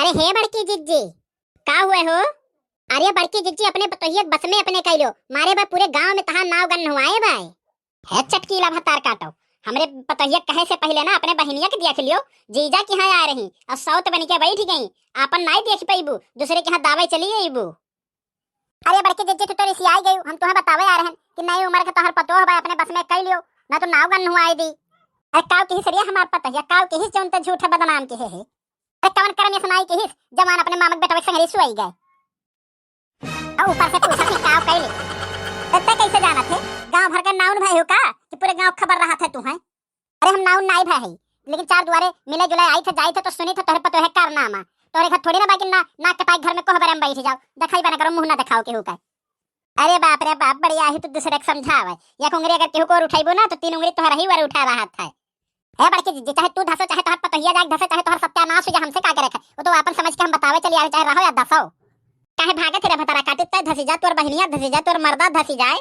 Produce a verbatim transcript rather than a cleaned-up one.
अरे हे बड़की जिज्जी, का हुए हो? अरे बड़की जिज्जी, अपने पतोहिया के बस में अपने कइलो, मारे बा पूरे गांव में तहार नाव गन हुआए बा। हे चटकीला भतार काटो, हमरे पतोहिया कहे से पहिले ना अपने बहिनिया के देख लियो, जीजा के यहाँ आ रही और सौत बन के बैठ गई, आपन नाई देख पइबू, दूसरे के यहाँ दावे चली अइबू। अरे बड़की जिज्जी, तू तो रिसियाई गई, हम तुहे बतावे आ रहन कि नई उम्र के तोहर पतोह बा, अपने बस में कइ लियो, ना तो नाव गन हुआई दी। अरे काव किहिस रे हमार पतोहिया, काव किहिस जौन ते झूठा बदनाम किहे है। अरे कवन करम ऐसा नाई किहिस, जवान अपने मामा के बेटवा के संग रिसुआई गए। और ऊपर से पूछत ही काव कइले। ते, ते कैसे जानत है? गांव भर का नाउन भाई हो का कि पूरे गांव खबर रहत है तुहे? अरे हम नाउन नाई भए हई, लेकिन चार दुआरे मिले जुले आई थे, जाई थे तो सुनी थे तोहरे पतोहे कारनामा। तोहरे घर थोड़ी ना बा कि ना, नाक कटाई घर में कोहबरे में बैठ जाओ, देखाई बना करो, मुंह ना देखाओ केहू का। अरे बाप रे बाप, बढ़िया ही तू दूसरे के समझावे। एक उंगली अगर केहू को और उठाइबो ना तो तीन उंगली तोहरा ही वर उठावा हाथ है। ए बड़की जिज्जी, चाहे तू धसो, चाहे तोहर पतोहिया जाए धसे, चाहे तोहर सत्यानाश हो जाए, हमसे का करे? वो तो आपन समझ के हम बतावे चली आ रहे, चाहे रहो या धसो। काहे भागत रे भतारा काटी, तै धसी जा, तोर बहिनिया धसी जाए, तोर मर्दा धसी जाए।